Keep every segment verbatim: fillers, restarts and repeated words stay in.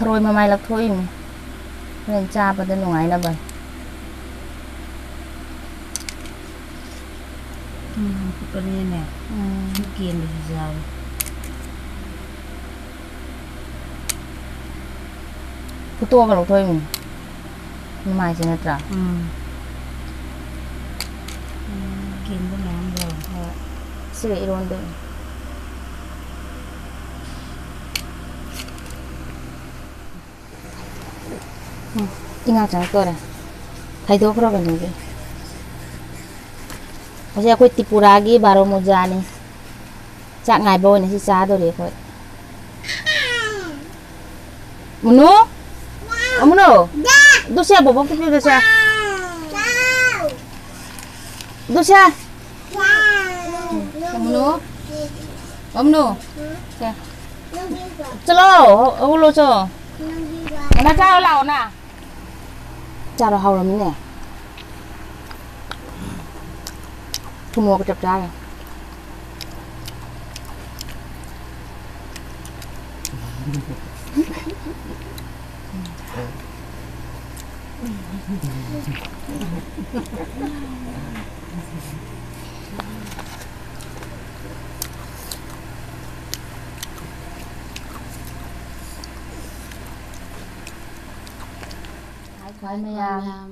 ꯊꯔꯣꯏ ꯃꯃꯥꯏ ꯂꯧꯊꯣꯛꯏꯅꯤ꯫ ꯍꯣꯔꯦꯟ ꯆꯥꯕꯗ ꯅꯨꯡꯉꯥꯏꯅꯕ꯫ ꯎꯝ, ꯐꯨꯠꯄꯅꯤꯅꯅꯦ꯫ ꯎꯝ꯫ ꯀꯦꯟꯕꯁꯨ ꯌꯥꯎꯋꯤ꯫ ꯐꯨꯠꯇꯣꯛꯑꯒ ꯂꯧꯊꯣꯛꯏꯅꯤ꯫ ꯃꯃꯥꯏꯁꯦ ꯅꯠꯇ꯭ꯔꯥ? ꯎꯝ꯫ ꯀꯦꯟꯕ ꯃꯌꯥꯝ ꯌꯥꯎꯋꯤ꯫ ꯍꯣꯏ꯫ ꯁꯤꯒ ꯏꯔꯣꯟꯗꯣꯏꯅꯤ꯫ ꯎꯝ, ꯏꯉꯥ ꯆꯪꯉꯛꯇꯣꯔꯦ꯫ ꯈꯥꯏꯗꯣꯛꯈ꯭ꯔꯕꯅꯤꯗꯤ꯫ ꯍꯧꯖꯤꯛ ꯑꯩꯈꯣꯏ ꯇ꯭ꯔꯤꯄꯨꯔꯥꯒꯤ ꯕꯥꯔꯣ ꯃꯨꯖꯥꯅꯤ꯫ ꯆꯥꯛ ꯉꯥꯏꯕ ꯑꯣꯏꯅ ꯁꯤ ꯆꯥꯗꯣꯔꯤ ꯑꯩꯈꯣꯏ꯫ ꯃꯨꯅꯨ? ꯑꯃꯨꯅꯨ? ꯗꯨꯁꯦ, ꯕꯣꯕꯣꯛ ꯀꯤꯠꯅꯤꯗꯨꯁꯦ꯫ ꯗꯨꯁꯦ꯫ ꯑꯃꯨꯅꯨ? ꯑꯃꯨꯅꯨ? ꯁꯦ꯫ ꯆꯠꯂꯣ, ꯍꯧ-, ꯍꯧꯒꯠꯂꯣ ꯆꯣ꯫ ꯅꯅꯥ ꯆꯥꯔꯣ ꯂꯥꯛꯑꯣ ꯅ꯫ ꯆꯥꯔꯣ, ꯍꯥꯎꯔꯝꯅꯤꯅꯦ꯫ ꯊꯨꯝ ꯃꯣꯔꯣꯛꯀ ꯆꯞ ꯆꯥꯔꯦ꯫ ꯍꯥꯏ ꯈ꯭ꯋꯥꯏ ꯃꯌꯥꯝ꯫ ꯃꯌꯥꯝ꯫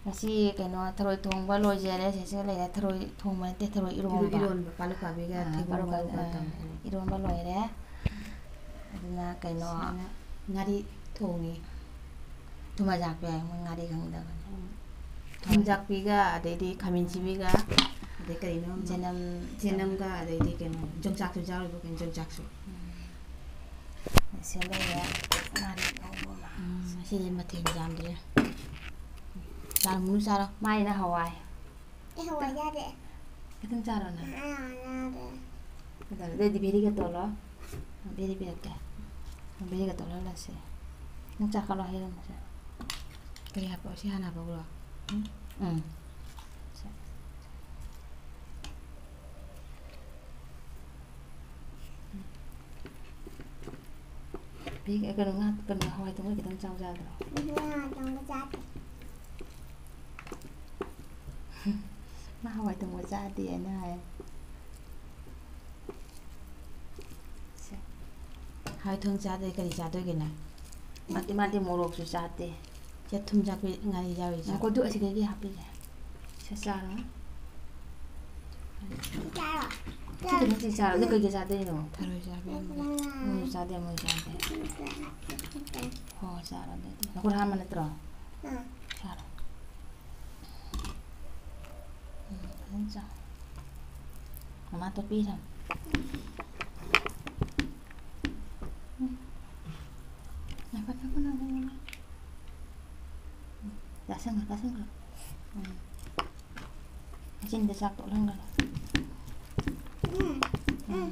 ꯉꯁꯤ ꯀꯩꯅꯣ ꯊꯔꯣꯏ ꯊꯣꯡꯕ ꯂꯣꯏꯖꯔꯦ꯫ ꯁꯤꯁꯤꯒ ꯂꯩꯔꯦ ꯊꯔꯣꯏ ꯊꯣꯡꯕ ꯅꯠꯇꯦ, ꯊꯔꯣꯏ ꯏꯔꯣꯝꯕ꯫ ꯏꯔꯣꯟꯕ, ꯄꯥꯂꯛ ꯄꯥꯕꯤꯒ ꯑꯥ, ꯊꯩꯕꯣꯡ ꯄꯥꯂꯛ ꯃꯔꯨꯒ ꯄꯥꯕꯤ꯫ ꯇꯧꯔꯒ꯫ ꯏꯔꯣꯝꯕ ꯂꯣꯏꯔꯦ꯫ ꯑꯗꯨꯅ ꯀꯩꯅꯣ ꯁꯤꯅ ꯉꯥꯔꯤ ꯊꯣꯡꯉꯤ꯫ ꯊꯨꯝ ꯑꯖꯥꯛꯄꯤ ꯍꯥꯏ, ꯃꯣꯏ ꯉꯥꯔꯤ ꯈꯪꯗꯕꯅꯤ꯫ ꯎꯝ꯫ ꯊꯨꯝ ꯍꯣꯏ꯫ ꯖꯥꯛꯄꯤꯒ ꯑꯗꯩꯗꯤ ꯈꯥꯃꯦꯟ ꯁꯤꯟꯕꯤꯒ ꯑꯗꯩ ꯀꯔꯤꯅꯣ ꯑꯃ ꯆꯅꯝ꯫ ꯆꯅꯝꯒ ꯑꯗꯩꯗꯤ ꯀꯩꯅꯣ ꯌꯣꯡꯆꯥꯛꯁꯨ ꯌꯥꯎꯔꯤꯕ ꯀꯩꯅꯣ ꯌꯣꯡꯆꯥꯛꯁꯨ꯫ ꯎꯝ꯫ ꯁꯦ ꯂꯩꯔꯦ꯫ ꯉꯥꯔꯤ ꯉꯧꯕ ꯑꯃ꯫ ꯎꯝ, ꯉꯁꯤꯗꯤ ꯃꯊꯦꯜ ꯌꯥꯝꯗ꯭ꯔꯦ꯫ ꯆꯥꯔꯣ, ꯃꯨꯅꯨ ꯆꯥꯔꯣ꯫ ꯃꯥꯏꯅ ꯍꯋꯥꯏ꯫ ꯑꯩ ꯍꯋꯥꯏ ꯆꯥꯗꯦ꯫ ꯈꯤꯇꯪ ꯆꯥꯔꯣ ꯅꯪ꯫ ꯑꯩ ꯍꯋꯥꯏ ꯆꯥꯗꯦ꯫ ꯀꯩꯗꯧꯔꯦ? ꯑꯗꯨꯗꯤ ꯕꯦꯔꯤꯒ ꯇꯣꯠꯂꯣ꯫ ꯕꯦꯔꯤ ꯄꯤꯔꯛꯀꯦ꯫ ꯕꯦꯔꯤꯒ ꯇꯣꯠꯍꯜꯂꯁꯤ꯫ ꯅꯪ ꯆꯥꯛ ꯀꯠꯂꯣ ꯍꯩꯔꯝꯃꯨꯁꯦ꯫ ꯀꯔꯤ ꯍꯥꯞꯄꯛꯑꯣ? ꯁꯤ ꯍꯥꯟꯅ ꯍꯥꯞꯄꯛꯎꯔꯣ? ꯎꯝ? ꯎꯝ꯫ ꯁꯦ꯫ ꯀꯩꯅꯣ, ꯉꯥ, ꯀꯩꯅꯣ, ꯍꯋꯥꯏ ꯊꯣꯡꯕ ꯈꯤꯇꯪ ꯆꯥꯎ ꯌꯥꯗ꯭ꯔꯣ? ꯉꯥ ꯊꯣꯡꯕ ꯆꯥꯗꯦ꯫ ꯃꯥ ꯍꯋꯥꯏ ꯊꯣꯡꯕ ꯆꯥꯗꯦꯅ ꯍꯥꯏ꯫ ꯁꯦ꯫ ꯍꯋꯥꯏ ꯊꯣꯡ ꯆꯥꯗꯦ, ꯀꯔꯤ ꯆꯥꯗꯣꯏꯒꯦ ꯅꯪ? ꯃꯥꯗꯤ, ꯃꯥꯗꯤ ꯃꯣꯔꯣꯛꯁꯨ ꯆꯥꯗꯦ꯫ ꯁꯦ, ꯊꯨꯝ ꯆꯥꯛꯄꯤ ꯉꯥꯔꯤ ꯌꯥꯎꯔꯤ ꯆꯥꯎ꯫ ꯉꯥꯏꯈꯣ, ꯑꯗꯨ ꯑꯁꯤꯗꯒꯤ ꯍꯥꯞꯄꯤꯒꯦ꯫ ꯁꯦ, ꯆꯥꯔꯣ꯫ ꯆꯥꯔꯣ꯫ ꯁꯤ ꯈꯤꯇꯪ ꯁꯤ ꯆꯥꯔꯣ꯫ ꯑꯗꯨ ꯀꯩꯀꯩ ꯆꯥꯗꯣꯏꯅꯣ? ꯊꯔꯣꯏ ꯆꯥꯕ ꯌꯥꯝ ꯂꯩ꯫ ꯃꯣꯏꯁꯨ ꯆꯥꯗꯦ, ꯃꯣꯏ ꯆꯥꯗꯦ꯫ ꯍꯣꯏ, ꯆꯥꯔꯣ ꯑꯗꯨꯗꯤ꯫ ꯅꯈꯨꯠ ꯍꯥꯝꯕ ꯅꯠꯇ꯭ꯔꯣ? ꯑꯥ꯫ ꯆꯥꯔꯣ꯫ ꯎꯝ, ꯐꯖꯅ ꯆꯥꯎ꯫ ꯃꯃꯥ ꯇꯣꯠꯄꯤꯔꯝ꯫ ꯎꯝ꯫ ꯉꯥꯏꯈꯣ, ꯉꯥꯏꯈꯣ, ꯉꯥꯏꯈꯣ, ꯉꯥꯏꯈꯣ꯫ ꯎꯝ, ꯆꯥꯁꯟꯈ꯭ꯔꯣ, ꯆꯥꯁꯟꯈ꯭ꯔꯣ꯫ ꯎꯝ꯫ ꯃꯆꯤꯟꯗ ꯆꯥꯛ ꯇꯣꯠꯍꯟꯒꯅꯨ꯫ ꯎꯝ, ꯎꯝ꯫ ꯎꯝ꯫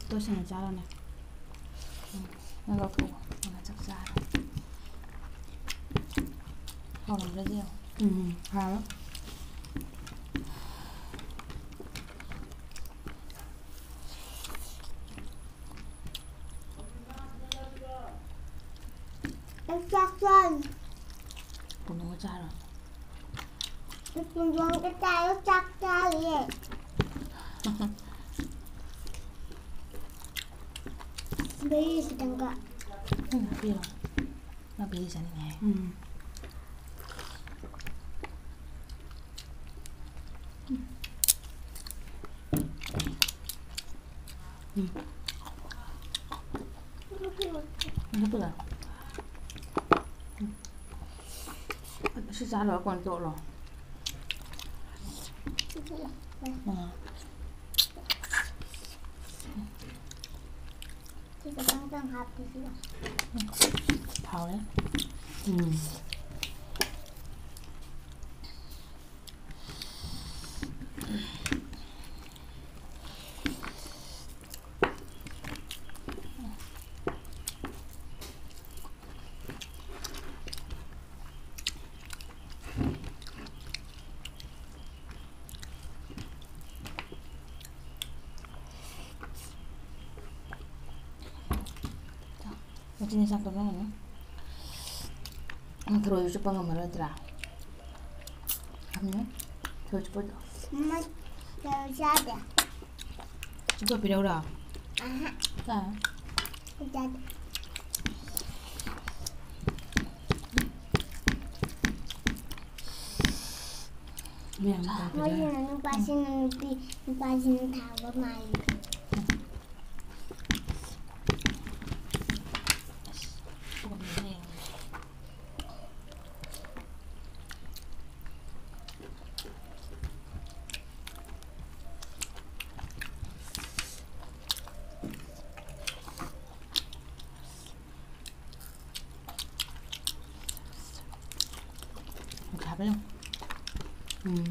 ꯇꯣꯠꯁꯟꯅ ꯆꯥꯔꯣꯅꯦ꯫ ꯎꯝ꯫ ꯅꯪ ꯂꯧꯊꯣꯛꯑꯣ꯫ ꯅꯪ ꯆꯥꯛ ꯆꯥꯔꯣ꯫ ꯍꯥꯎꯔꯝꯕ꯭ꯔꯗꯤ ꯌꯦꯡꯉꯣ꯫ ꯎꯝ, ꯍꯥꯎꯋꯦ꯫ ꯑꯩ ꯆꯥꯛ ꯆꯥꯔꯤ꯫ ꯀꯩꯅꯣꯒ ꯆꯥꯔꯣ? ꯀꯩꯅꯣꯒ ꯆꯥꯔꯣ, ꯆꯥꯛ ꯆꯥꯔꯤꯌꯦ꯫ ꯕꯦꯔꯤ ꯈꯤꯇꯪꯒ꯫ ꯎꯝ, ꯍꯥꯞꯄꯤꯔꯣ꯫ ꯃꯥ ꯕꯦꯔꯤ ꯆꯥꯅꯤꯡꯉꯦ ꯍꯥꯏ꯫ ꯎꯝ꯫ ꯎꯝ꯫ ꯍꯥꯞꯄꯤꯔꯣ? ꯎꯝ꯫ ꯁꯤ ꯆꯥ ꯂꯣꯏꯔ ꯀꯣꯟ ꯇꯣꯠꯂꯣ꯫ ꯎꯝ꯫ ꯁꯤ ꯈꯤꯇꯪ ꯈꯤꯇꯪ ꯍꯥꯞꯀꯦ, ꯁꯤꯒ꯫ ꯍꯥꯎꯔꯦ꯫ ꯎꯝ꯫ ꯁꯤꯅ ꯆꯥꯛ ꯇꯣꯛꯂꯝꯒꯅꯤ꯫ ꯅꯪ ꯊꯔꯣꯏꯁꯨ ꯆꯨꯞꯄ ꯉꯝꯃꯔꯣꯏꯗ꯭ꯔꯥ? ꯊꯝꯃꯦ꯫ ꯊꯔꯣꯏ ꯆꯨꯞꯄꯗꯣ꯫ ꯃꯃꯥ, ꯊꯔꯣꯏ ꯆꯥꯗꯦ꯫ ꯆꯨꯞꯄ ꯄꯤꯔꯛꯎꯔꯣ? ꯑꯍꯥ꯫ ꯆꯥ꯫ ꯆꯥꯗꯦ꯫ ꯃꯌꯥꯝ ꯆꯥ ꯄꯤꯖꯔꯦ꯫ ꯃꯣꯏꯒꯤꯅ ꯅꯨꯄꯥꯁꯤꯅ ꯅꯨꯄꯤ, ꯅꯨꯄꯥꯁꯤꯅ ꯊꯥꯕ ꯃꯥꯜꯂꯤ꯫ ꯎꯝ꯫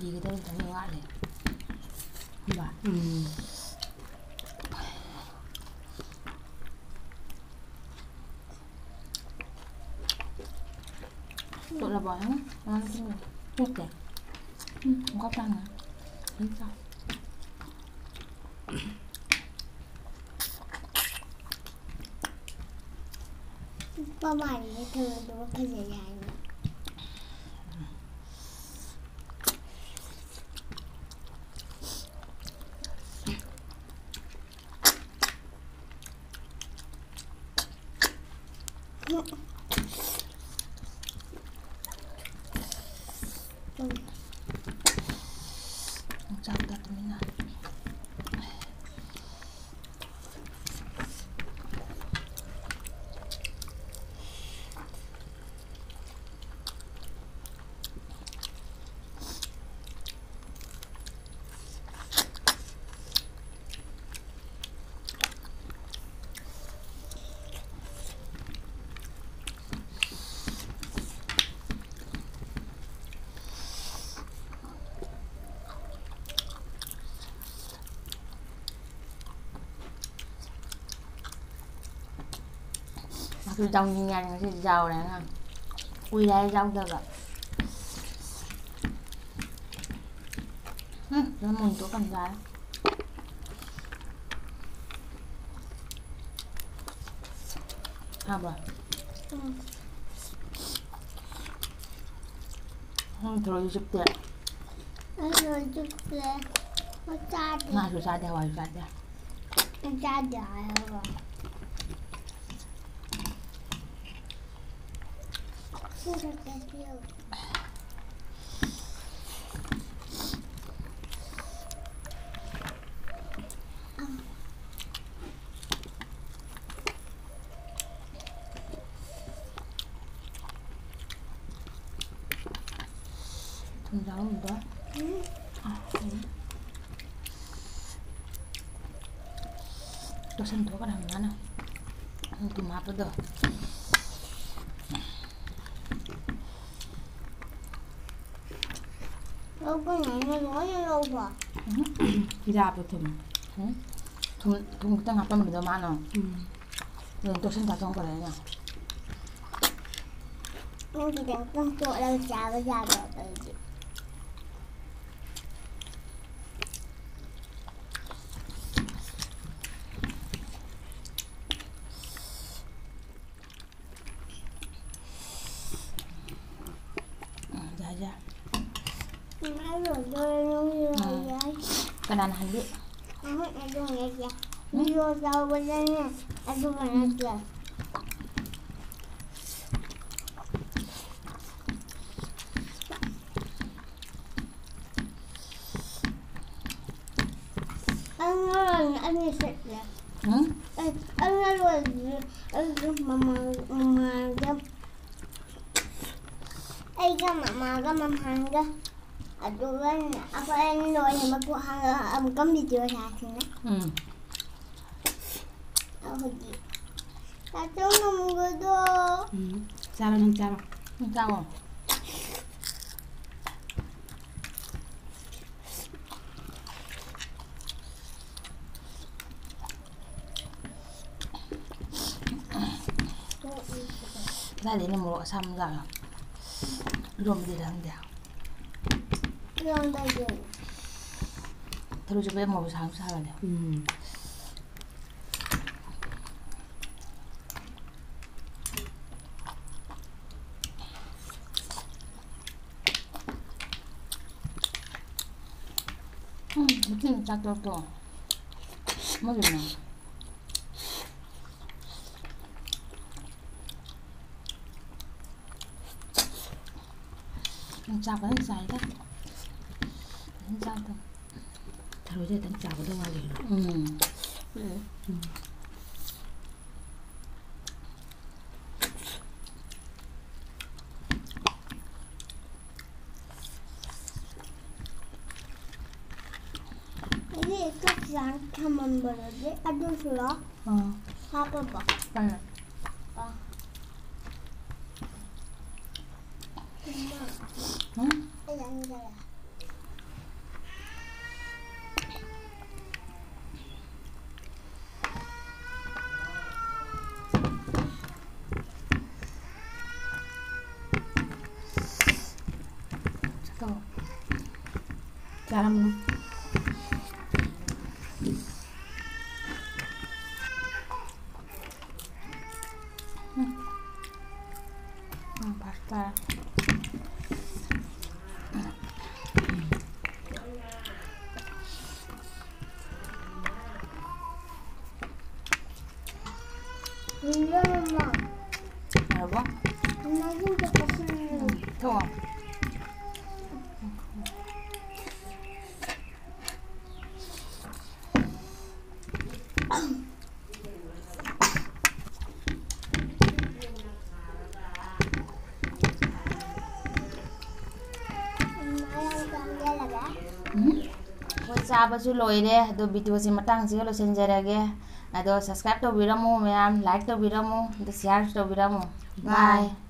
ꯂꯤꯒꯗꯕ ꯈꯤꯇꯪ ꯋꯥꯠꯂꯤ꯫ ꯈꯪꯕ꯭ꯔꯥ? ꯎꯝ꯫ ꯇꯣꯠꯂꯕꯣ? ꯎꯝ? ꯑꯉꯥꯡꯁꯤꯡꯗꯣ ꯇꯣꯠꯇꯦ? ꯎꯝ, ꯈꯣꯡꯀꯥꯞ ꯇꯥꯅ꯫ ꯑꯗꯨꯝ ꯆꯥꯎ꯫ ꯄꯤꯛꯄ ꯃꯥꯜꯂꯤꯅꯦ, ꯊꯔꯣꯏꯗꯨꯒ ꯐꯖꯩ ꯍꯥꯏꯅ꯫ ꯆꯥꯛ ꯇꯠꯄꯅꯤꯅ꯫ ꯌꯥꯎꯅꯤꯡꯉꯦ ꯉꯁꯤ ꯌꯥꯎꯔꯦ ꯑꯉꯥꯡ꯫ ꯀꯨꯏꯔꯦ ꯍꯥꯏ ꯌꯥꯎꯗꯕ꯫ ꯎꯝ, ꯂꯃꯣꯟ ꯇꯣꯛꯀꯥꯟ ꯆꯥꯔꯦ꯫ ꯍꯥꯎꯕ꯭ꯔꯣ? ꯎꯝ꯫ ꯅꯪ ꯊꯔꯣꯏꯁꯨ ꯆꯨꯞꯇꯦ? ꯑꯩ ꯊꯔꯣꯏ ꯆꯨꯞꯇꯦ꯫ ꯑꯩ ꯆꯥꯗꯦ꯫ ꯉꯥꯁꯨ ꯆꯥꯗꯦ, ꯍꯋꯥꯏꯁꯨ ꯆꯥꯗꯦ꯫ ꯑꯩ ꯆꯥꯗꯦ ꯍꯥꯏꯔꯒ꯫ ꯁꯤ ꯈꯛꯇ ꯄꯤꯌꯨ꯫ ꯊꯨꯝ ꯌꯥꯎꯔꯝꯗꯣ꯫ ꯎꯝ꯫ ꯇꯣꯠꯁꯟ ꯊꯣꯛꯈ꯭ꯔꯦ ꯃꯥꯅ꯫ ꯊꯨꯝ ꯍꯥꯞꯄꯗꯣ꯫ ꯂꯧꯕ ꯉꯝꯃꯣꯏ, ꯂꯣꯏꯅ ꯂꯧꯕ꯫ ꯎꯝ꯫ ꯏꯔꯥꯕ ꯊꯨꯝ꯫ ꯎꯝ꯫ ꯊꯨꯝ, ꯊꯨꯝ ꯈꯤꯇꯪ ꯍꯥꯞꯄꯝꯕꯗꯣ ꯃꯥꯅ꯫ ꯎꯝ꯫ ꯑꯗꯨꯝ ꯇꯣꯠꯁꯤꯟ ꯆꯥꯊꯣꯛꯈ꯭ꯔꯦ ꯑꯩꯅ꯫ ꯅꯪ ꯈꯤꯇꯪ ꯇꯣꯠꯂꯒ ꯆꯥꯕ ꯌꯥꯗ꯭ꯔꯣ ꯑꯗꯨꯗꯤ? ꯎꯝ, ꯌꯥꯏ, ꯌꯥꯏ꯫ ꯎꯝ, ꯑꯩ ꯂꯣꯏꯗꯣꯔꯦ, ꯅꯪꯁꯨ ꯎꯝ꯫ ꯂꯣꯏꯔꯦ꯫ ꯀꯅꯥꯅ ꯍꯥꯏꯒꯦ? ꯎꯝ, ꯑꯗꯨ ꯅꯠꯇꯦ꯫ ꯎꯝ꯫ ꯃꯤꯔꯣꯜ ꯆꯥꯎꯕꯗꯅꯦ, ꯑꯗꯨꯒ ꯎꯝ꯫ ꯅꯠꯇꯦ꯫ ꯑꯩ ꯉꯔꯥꯡ ꯑꯅꯤ ꯁꯦꯠꯂꯦ꯫ ꯎꯝ? ꯑꯩ, ꯑꯩ ꯉꯔꯥꯡ ꯑꯩꯒꯤ ꯃꯃꯥ-, ꯃꯃꯥꯒ, ꯑꯩꯒ ꯃꯃꯥꯒ ꯃꯃꯥꯒ, ꯑꯗꯨꯒ ꯑꯩꯈꯣꯏ ꯑꯅꯤ ꯂꯣꯏꯅꯃꯛ ꯄꯨ ꯍꯥꯡꯉꯒ ꯑꯃꯨꯛꯀ video ꯁꯥꯁꯤꯅꯦ꯫ ꯎꯝ꯫ ꯑꯩꯈꯣꯏꯒꯤ ꯆꯥꯛ ꯉꯝꯒꯗ꯭ꯔꯣ? ꯎꯝ, ꯆꯥꯔꯣ, ꯅꯪ ꯆꯥꯔꯣ꯫ ꯅꯪ ꯆꯥꯔꯣ꯫ ꯀꯗꯥꯏꯗꯩꯅꯣ ꯃꯣꯔꯣꯛ ꯑꯁꯥꯕ ꯖꯥꯠꯅꯣ? ꯏꯔꯣꯝꯕꯗꯤ ꯈꯪꯗꯦ꯫ ꯏꯔꯣꯝꯕꯗꯤ꯫ ꯊꯔꯣꯏ ꯆꯨꯞꯄꯗ ꯃꯣꯔꯣꯛ ꯁꯥꯕ ꯁꯥꯕꯅꯦ꯫ ꯎꯝ꯫ ꯎꯝ, ꯃꯆꯤꯟ ꯆꯥꯛ ꯇꯣꯛꯇꯣ꯫ ꯃꯣꯏꯒꯤꯅꯦ꯫ ꯆꯥꯛ ꯐꯖꯅ ꯆꯥꯏꯗ꯫ ꯐꯖꯅ ꯆꯥꯏꯗ꯫ ꯊꯔꯣꯏꯁꯦ ꯈꯤꯇꯪ ꯆꯥꯎꯒꯗꯧ ꯃꯥꯜꯂꯦ꯫ ꯎꯝ꯫ ꯎꯝ꯫ ꯑꯩꯗꯤ ꯆꯥꯛ ꯆꯥꯅ ꯊꯝꯃꯝꯕꯗꯨꯗꯤ ꯑꯗꯨꯁꯨꯔꯣ? ꯑꯥ꯫ ꯍꯥꯞꯄꯕꯣ? ꯀꯩꯅꯣ? ꯑꯥ꯫ ꯏꯃꯥ꯫ ꯎꯝ? ꯑꯩ ꯆꯥꯅꯤꯡꯗꯔꯦ꯫ ꯆꯥꯔꯝꯃꯣ꯫ ꯎꯝ꯫ ꯎꯝ, ꯐꯔꯦ, ꯐꯔꯦ꯫ ꯌꯥꯔꯕꯣ? ꯎꯝ, ꯊꯣꯡꯉꯣ꯫ ꯎꯝ꯫ ꯑꯩꯈꯣꯏ ꯆꯥꯕꯁꯨ ꯂꯣꯏꯔꯦ, ꯑꯗꯣ video ꯁꯦ ꯃꯇꯥꯡꯁꯤꯒ ꯂꯣꯏꯁꯤꯟꯖꯔꯒꯦ꯫ ꯑꯗꯣ subscribe ꯇꯧꯕꯤꯔꯝꯃꯨ ꯃꯌꯥꯝ, like ꯇꯧꯕꯤꯔꯝꯃꯨ, ꯑꯗꯣ share ꯁꯨ ꯇꯧꯕꯤꯔꯝꯃꯨ꯫ Bye꯫ Bye꯫